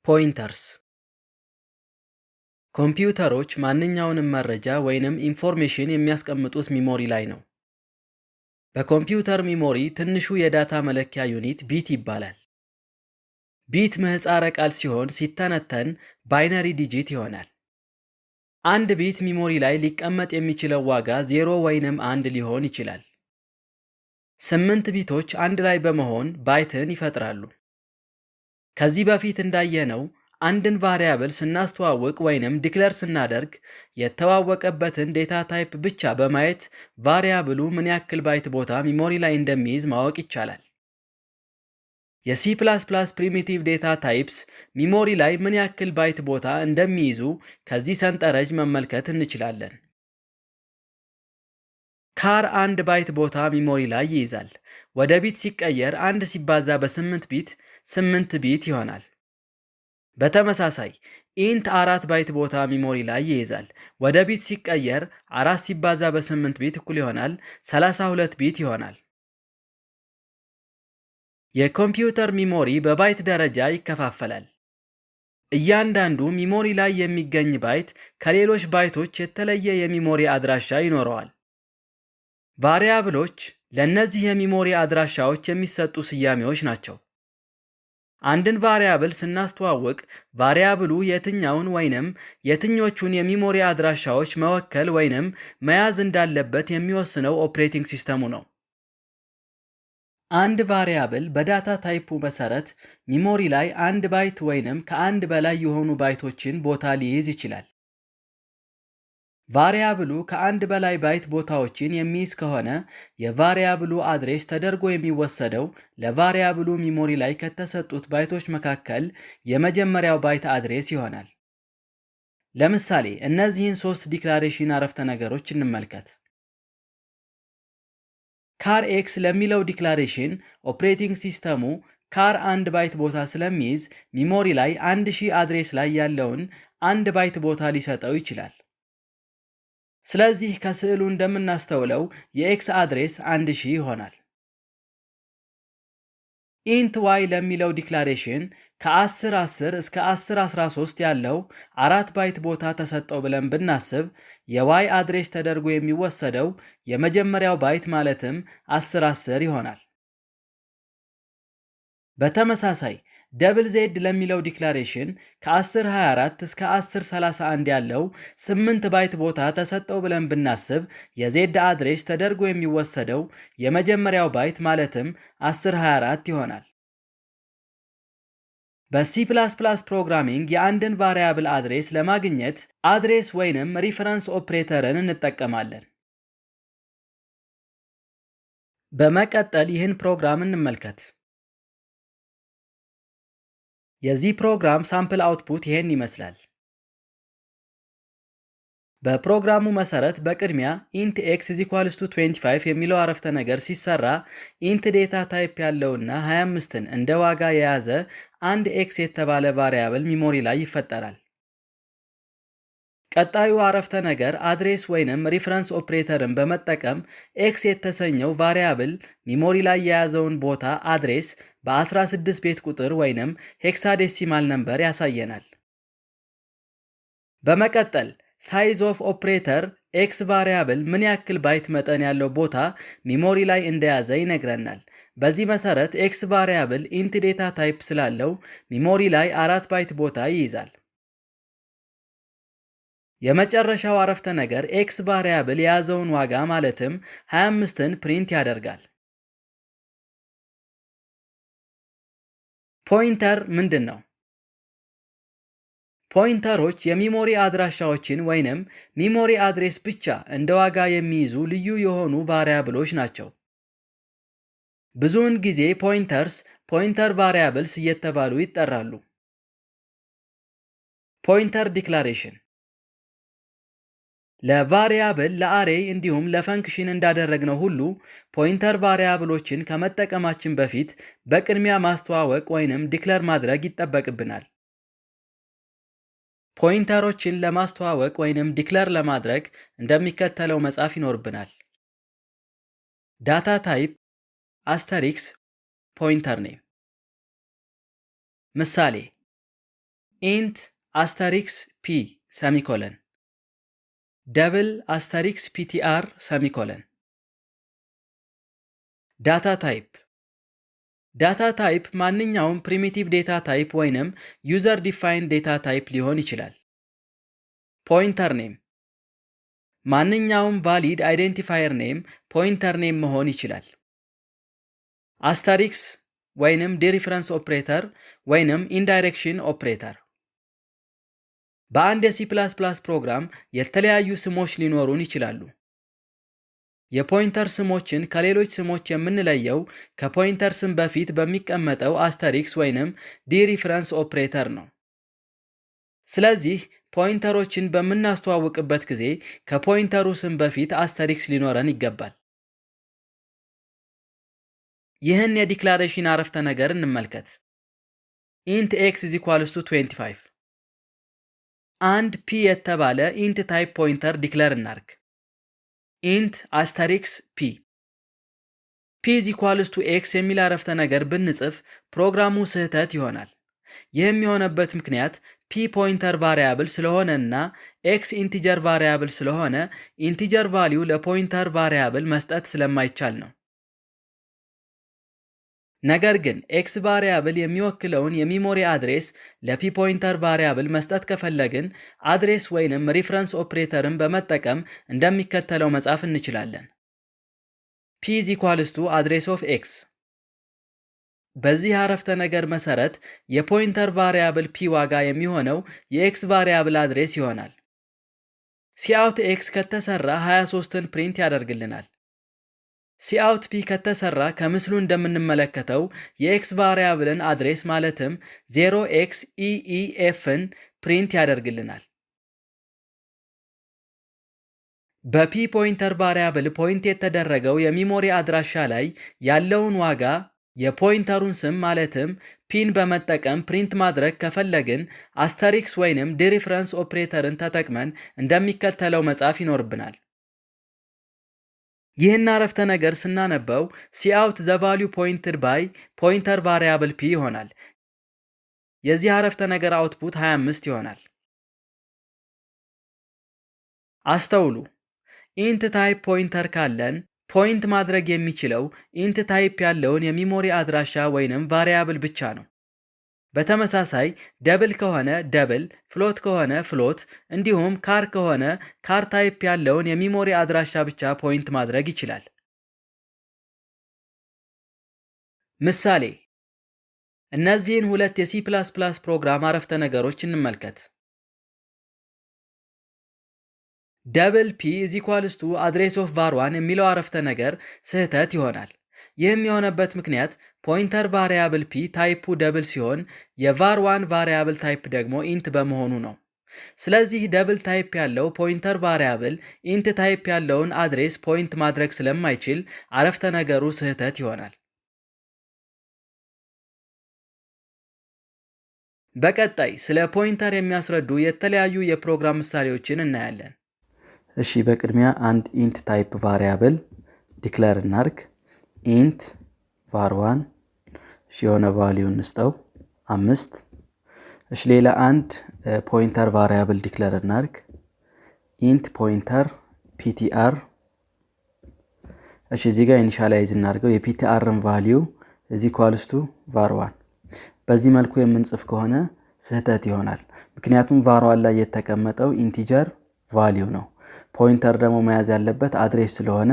Pointers። ኮምፒውተሮች ማንኛውንም መረጃ ወይንም information የሚያስቀምጡት memory ላይ ነው። በኮምፒውተር memory ትንሹ የ data መለኪያ unit bit ይባላል። Bit ምህጻረ ቃል ሲሆን ሲተነተን binary digit ይሆናል። አንድ bit memory ላይ ሊቀመጥ የሚችለው ዋጋ 0 ወይንም 1 ሊሆን ይችላል። ስምንት bit ኦች አንድ ላይ በመሆን byte ን ይፈጥራሉ። ከዚህ በፊት እንዳየነው አንድን variable ስናስተዋውቅ ወይንም declare ስናደርግ የተዋወቀበትን data type ብቻ በማየት variable ኡ ምን ያክል byte ቦታ memory ላይ እንደሚይዝ ማወቅ ይቻላል። የ C++ primitive data types memory ላይ ምን ያክል byte ቦታ እንደሚይዙ ከዚህ ሰንጠረዥ መመልከት እንችላለን። Char 1 byte ቦታ memory ላይ ይይዛል። ወደ bit ሲቀየር አንድ ሲባዛ በ8 bit 8 bit ይሆናል። በተመሳሳይ int 4 byte ቦታ memory ላይ ይይዛል። ወደ bit ሲቀየር አራት ሲባዛ በ8 bit እኩል ይሆናል 32 bit ይሆናል። የኮምፒውተር memory በ byte ደረጃ ይከፋፈላል። እያንዳንዱ memory ላይ የሚገኝ byte ከሌሎች byte ኦች የተለየ የ memory አድራሻ ይኖረዋል። Variable ኦች ለእነዚህ የ memory አድራሻዎች የሚሰጡ ስያሜዎች ናቸው። አንድን variable ስናስተዋውቅ variable ኡ የትኛውን ወይንም የትኞቹን የ memory አድራሻዎች መወከል ወይንም መያዝ እንዳለበት የሚወስነው operating system ኡ ነው። አንድ variable በ data type ኡ መሰረት memory ላይ አንድ byte ወይንም ከአንድ በላይ የሆኑ byte ኦችን ቦታ ሊይዝ ይችላል። Variable ኡ ከአንድ በላይ byte ቦታዎችን የሚይዝ ከሆነ የ variable ኡ address ተደርጎ የሚወሰደው ለ variable ኡ memory ላይ ከተሰጡት byte ኦች መካከል የመጀመሪያው byte address ይሆናል። ለምሳሌ እነዚህን ሶስት declaration አረፍተ ነገሮች እንመልከት። Char x ለሚለው declaration operating system ኡ char 1 byte ቦታ ስለሚይዝ memory ላይ 1000 address ላይ ያለውን 1 byte ቦታ ሊሰጠው ይችላል። ስለዚህ ከስዕሉ እንደምናስተውለው የ x address 1000 ይሆናል። Int y ለሚለው declaration ከ10 10 እስከ 10 13 ያለው 4 byte ቦታ ተሰጠው ብለን ብናስብ የ y address ተደርጎ የሚወሰደው የመጀመሪያው byte ማለትም 10 10 ይሆናል። በተመሳሳይ double z ለሚለው declaration ከ10 24 እስከ 10 31 ያለው 8 byte ቦታ ተሰጠው ብለን ብናስብ የ z address ተደርጎ የሚወሰደው የመጀመሪያው byte ማለትም 10 24 ይሆናል። በ C++ programming የአንድን variable address ለማግኘት address ወይንም reference operator ን እንጠቀማለን። በመቀጠል ይህን ፕሮግራም እንመልከት። የዚህ ፕሮግራም sample output ይሄን ይመስላል። በፕሮግራሙ መሰረት በቅድሚያ int x is equals to 25 የሚለው አረፍተ ነገር ሲሰራ int data type ያለውና 25ን እንደ ዋጋ የያዘ አንድ x የተባለ variable memory ላይ ይፈጠራል። ቀጣዩ አረፍተ ነገር address ወይንም reference operator ን በመጠቀም x የተሰኘው variable memory ላይ የያዘውን ቦታ address በ16 bit ቁጥር ወይንም hexadecimal number ያሳየናል። በመቀጠል size of operator x variable ምን ያክል byte መጠን ያለው ቦታ memory ላይ እንደያዘ ይነግረናል። በዚህ መሰረት x variable int data type ስላለው memory ላይ 4 byte ቦታ ይይዛል። የመጨረሻው አረፍተ ነገር x variable የያዘውን ዋጋ ማለትም 25ን print ያደርጋል። Pointer ምንድን ነው? Pointer ኦች የ memory አድራሻዎችን ወይንም memory address ብቻ እንደ ዋጋ የሚይዙ ልዩ የሆኑ variable ኦች ናቸው። ብዙውን ጊዜ pointers pointer variables እየተባሉ ይጠራሉ። Pointer declaration። ለ variable፣ ለ array እንዲሁም ለ function እንዳደረግነው ሁሉ pointer variable ኦችን ከመጠቀማችን በፊት በቅድሚያ ማስተዋወቅ ወይንም declare ማድረግ ይጠበቅብናል። Pointer ኦችን ለማስተዋወቅ ወይንም declare ለማድረግ እንደሚከተለው መጻፍ ይኖርብናል። Data type asterisk pointer name። ምሳሌ Int asterisk p semicolon, double asterisk ptr semicolon። Data type. Data type ማንኛውም primitive data type ወይንም user defined data type ሊሆን ይችላል። Pointer name. ማንኛውም valid identifier name pointer name መሆን ይችላል። Asterisk ወይንም dereference operator ወይንም indirection operator። በአንድ የ C++ ፕሮግራም የተለያዩ ስሞች ሊኖሩን ይችላሉ። የ pointer ስሞችን ከሌሎች ስሞች የምንለየው ከ pointer ስም በፊት በሚቀመጠው asterisk ወይንም dereference operator ነው። ስለዚህ pointer ኦችን በምናስተዋውቅበት ጊዜ ከ pointer ኡ ስም በፊት asterisk ሊኖረን ይገባል። ይህን የ declaration አረፍተ ነገር እንመልከት። Int x is equals to 25። አንድ p የተባለ int type pointer declare እናርግ። Int asterisk p, p is equals to x የሚል አረፍተ ነገር ብንጽፍ ፕሮግራሙ ስህተት ይሆናል። ይህም የሆነበት ምክንያት p pointer variable ስለሆነ እና x integer variable ስለሆነ integer value ለ pointer variable መስጠት ስለማይቻል ነው። ነገር ግን x variable የሚወክለውን የ memory address ለ p pointer variable መስጠት ከፈለግን address ወይንም reference operator ን በመጠቀም እንደሚከተለው መጻፍ እንችላለን። p is equals to address of x። በዚህ አረፍተ ነገር መሰረት የ pointer variable p ዋጋ የሚሆነው የ x variable address ይሆናል። Cout x ከተሰራ 23ን print ያደርግልናል። Cout p ከተሰራ ከምስሉ እንደምንመለከተው የ x variable ን address ማለትም 0x EEF ን print ያደርግልናል። በ p pointer variable point የተደረገው የ memory አድራሻ ላይ ያለውን ዋጋ የ pointer ኡን ስም ማለትም p ን በመጠቀም print ማድረግ ከፈለግን asterisk ወይንም dereference operator ን ተጠቅመን እንደሚከተለው መጻፍ ይኖርብናል። ይህን አረፍተ ነገር ስናነበው cout the value pointed by pointer variable p ይሆናል። የዚህ አረፍተ ነገር output 25 ይሆናል። አስተውሉ። Int type pointer ካለን point ማድረግ የሚችለው int type ያለውን የ memory አድራሻ ወይንም variable ብቻ ነው። በተመሳሳይ double ከሆነ double፣ float ከሆነ float፣ እንዲሁም char ከሆነ char type ያለውን የ memory አድራሻ ብቻ point ማድረግ ይችላል። ምሳሌ፣ እነዚህን ሁለት የ C++ ፕሮግራም አረፍተ ነገሮች እንመልከት። Double p is equals to address of var one የሚለው አረፍተ ነገር ስህተት ይሆናል። ይህም የሆነበት ምክንያት pointer variable p type ኡ double ሲሆን የ var one variable type ደግሞ int በመሆኑ ነው። ስለዚህ double type ያለው pointer variable int type ያለውን address point ማድረግ ስለማይችል አረፍተ ነገሩ ስህተት ይሆናል። በቀጣይ ስለ pointer የሚያስረዱ የተለያዩ የፕሮግራም ምሳሌዎችን እናያለን። እሺ፣ በቅድሚያ አንድ int type variable declare እናርግ። Int var one፣ እሺ፣ የሆነ value እንስጠው 5። እሺ፣ ሌላ አንድ pointer variable declare እናርግ። Int pointer ptr። እሺ፣ እዚህ ጋር initialize እናርገው የ ptr ን value is equals to var one። በዚህ መልኩ የምንጽፍ ከሆነ ስህተት ይሆናል። ምክንያቱም var one ላይ የተቀመጠው integer value ነው። Pointer ደግሞ መያዝ ያለበት address ስለሆነ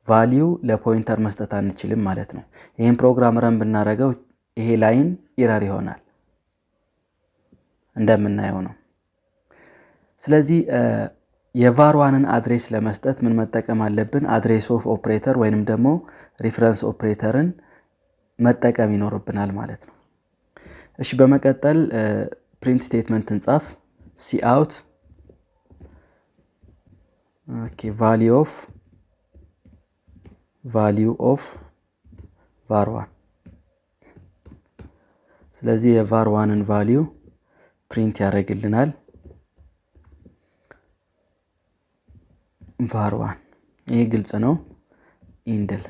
value ለ pointer መስጠት አንችልም ማለት ነው። ይህን ፕሮግራም run ብናደርገው ይሄ line error ይሆናል እንደምናየው ነው። ስለዚህ የ var one ን address ለመስጠት ምን መጠቀም አለብን? Address of operator ወይንም ደግሞ reference operator ን መጠቀም ይኖርብናል ማለት ነው። እሺ፣ በመቀጠል print statement እንጻፍ። Cout, okay, value of var one። ስለዚህ የ var one ን value print ያደርግልናል። Var one ይሄ ግልጽ ነው። Endl።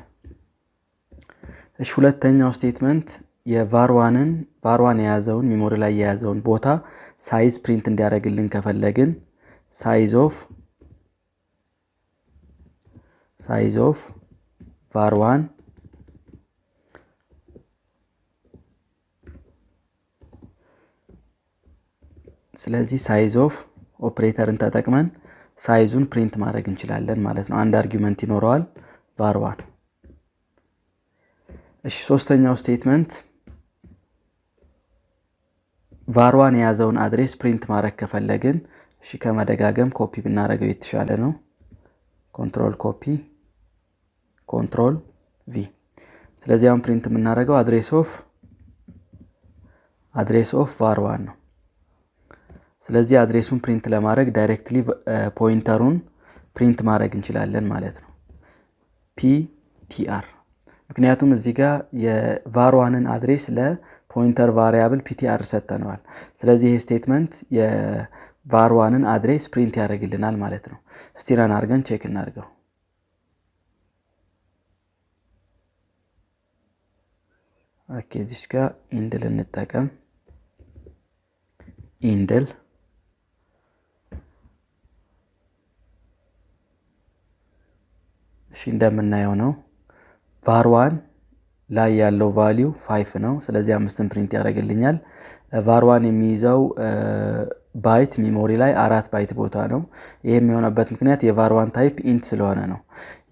እሺ፣ ሁለተኛው statement የ var one ን var one የያዘውን memory ላይ የያዘውን ቦታ size print እንዲያደርግልን ከፈለግን size of var one ስለዚህ size of operator ን ተጠቅመን size ኡን print ማድረግ እንችላለን ማለት ነው። አንድ argument ይኖረዋል var one። እሺ፣ ሶስተኛው statement var one የያዘውን address print ማድረግ ከፈለግን፣ እሺ፣ ከመደጋገም ኮፒ ብናደርገው የተሻለ ነው። Control copy፣ control V። ስለዚህ አሁን print የምናደርገው address of var one ነው። ስለዚህ address ኡን print ለማድረግ directly pointer ኡን print ማድረግ እንችላለን ማለት ነው። PTR፣ ምክንያቱም እዚህ ጋር የ var one ን address ለ pointer variable PTR ሰጥተነዋል። ስለዚህ ይህ statement የ var one ን address print ያደርግልናል ማለት ነው። እስቲ run አድርገን check እናድርገው። Okay፣ እዚች ጋር endl እንጠቀም። Endl። እሺ፣ እንደምናየው ነው። Var one ላይ ያለው value 5 ነው። ስለዚህ አምስትን print ያደርግልኛል። Var one የሚይዘው byte memory ላይ 4 byte ቦታ ነው። ይህ የሚሆነበት ምክንያት የ var one type int ስለሆነ ነው።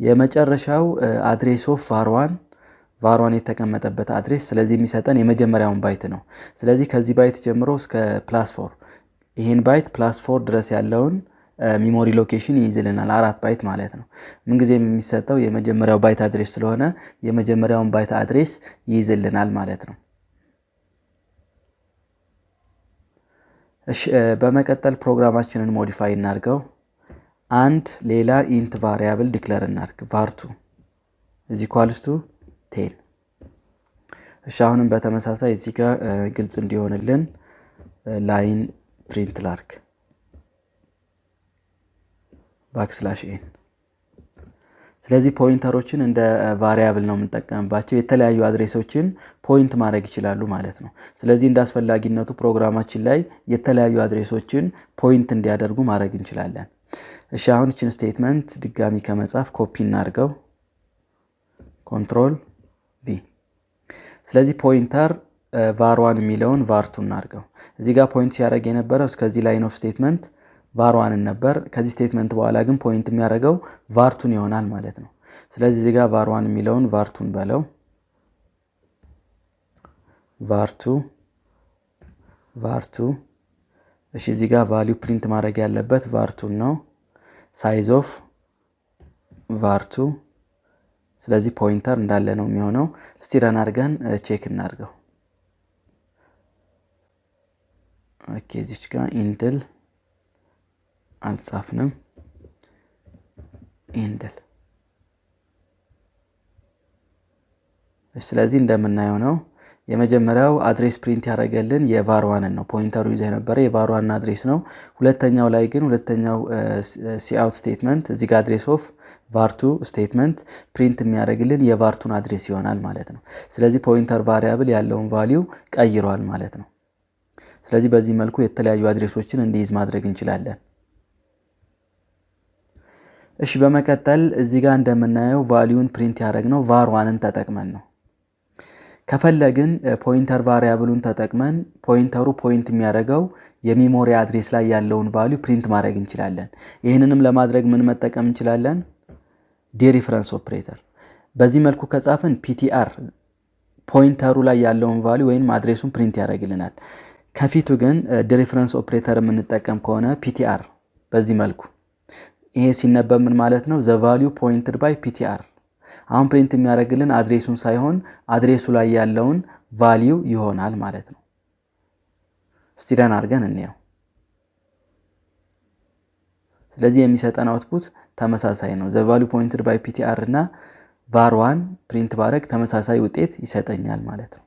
የመጨረሻው address of var one፣ var one የተቀመጠበት address፣ ስለዚህ የሚሰጠን የመጀመሪያውን byte ነው። ስለዚህ ከዚህ byte ጀምሮ እስከ plus 4፣ ይህን byte plus 4 ድረስ ያለውን memory location ይይዝልናል። 4 byte ማለት ነው። ምንጊዜም የሚሰጠው የመጀመሪያው byte address ስለሆነ የመጀመሪያውን byte address ይይዝልናል ማለት ነው። እሺ፣ በመቀጠል ፕሮግራማችንን modify እናድርገው። አንድ ሌላ int variable declare እናድርግ። Var 2 is equals to 10። እሺ፣ አሁንም በተመሳሳይ እዚህ ጋር ግልጽ እንዲሆንልን line print ላርግ፣ backslash n። ስለዚህ pointer ኦችን እንደ variable ነው የምንጠቀምባቸው። የተለያዩ address ኦችን point ማድረግ ይችላሉ ማለት ነው። ስለዚህ እንደ አስፈላጊነቱ ፕሮግራማችን ላይ የተለያዩ address ኦችን point እንዲያደርጉ ማድረግ እንችላለን። እሺ፣ አሁን ይችን statement ድጋሚ ከመጻፍ ኮፒ እናድርገው። Control V። ስለዚህ pointer var one የሚለውን var 2 እናድርገው። እዚህ ጋር point ሲያደርግ የነበረው እስከዚህ line of statement var one ን ነበር። ከዚህ statement በኋላ ግን point የሚያደርገው var 2 ን ይሆናል ማለት ነው። ስለዚህ እዚህ ጋር var 1 የሚለውን var 2 ን በለው። Var 2፣ var 2። እሺ፣ እዚህ ጋር value print ማድረግ ያለበት var 2 ን ነው። Size of var 2። ስለዚህ pointer እንዳለ ነው የሚሆነው። እስቲ run አድርገን check እናድርገው። Okay፣ እዚች ጋር endl አልጻፍንም። Endl። ስለዚህ እንደምናየው ነው። የመጀመሪያው address print ያደረገልን የ var one ን ነው። Pointer ኡ ይዞ የነበረ የ var one ን address ነው። ሁለተኛው ላይ ግን ሁለተኛው cout statement እዚህ ጋር address of var 2 statement print የሚያደርግልን የ var 2 ን address ይሆናል ማለት ነው። ስለዚህ pointer variable ያለውን value ቀይሯል ማለት ነው። ስለዚህ በዚህ መልኩ የተለያዩ address ኦችን እንዲይዝ ማድረግ እንችላለን። እሺ፣ በመቀጠል እዚህ ጋር እንደምናየው value ን print ያደረግነው var one ን ተጠቅመን ነው። ከፈለግን pointer variable ኡን ተጠቅመን pointer ኡ point የሚያደርገው የ memory address ላይ ያለውን value print ማድረግ እንችላለን። ይህንንም ለማድረግ ምን መጠቀም እንችላለን? Dereference operator። በዚህ መልኩ ከጻፍን PTR pointer ኡ ላይ ያለውን value ወይም address ኡን print ያደርግልናል። ከፊቱ ግን dereference operator የምንጠቀም ከሆነ PTR በዚህ መልኩ ይሄ ሲነበብ ምን ማለት ነው? The value pointed by PTR። አሁን print የሚያደርግልን address ኡን ሳይሆን address ኡ ላይ ያለውን value ይሆናል ማለት ነው። እስቲ run አድርገን እንየው። ስለዚህ የሚሰጠን output ተመሳሳይ ነው። The value pointed by PTR እና var one print ባረግ ተመሳሳይ ውጤት ይሰጠኛል ማለት ነው።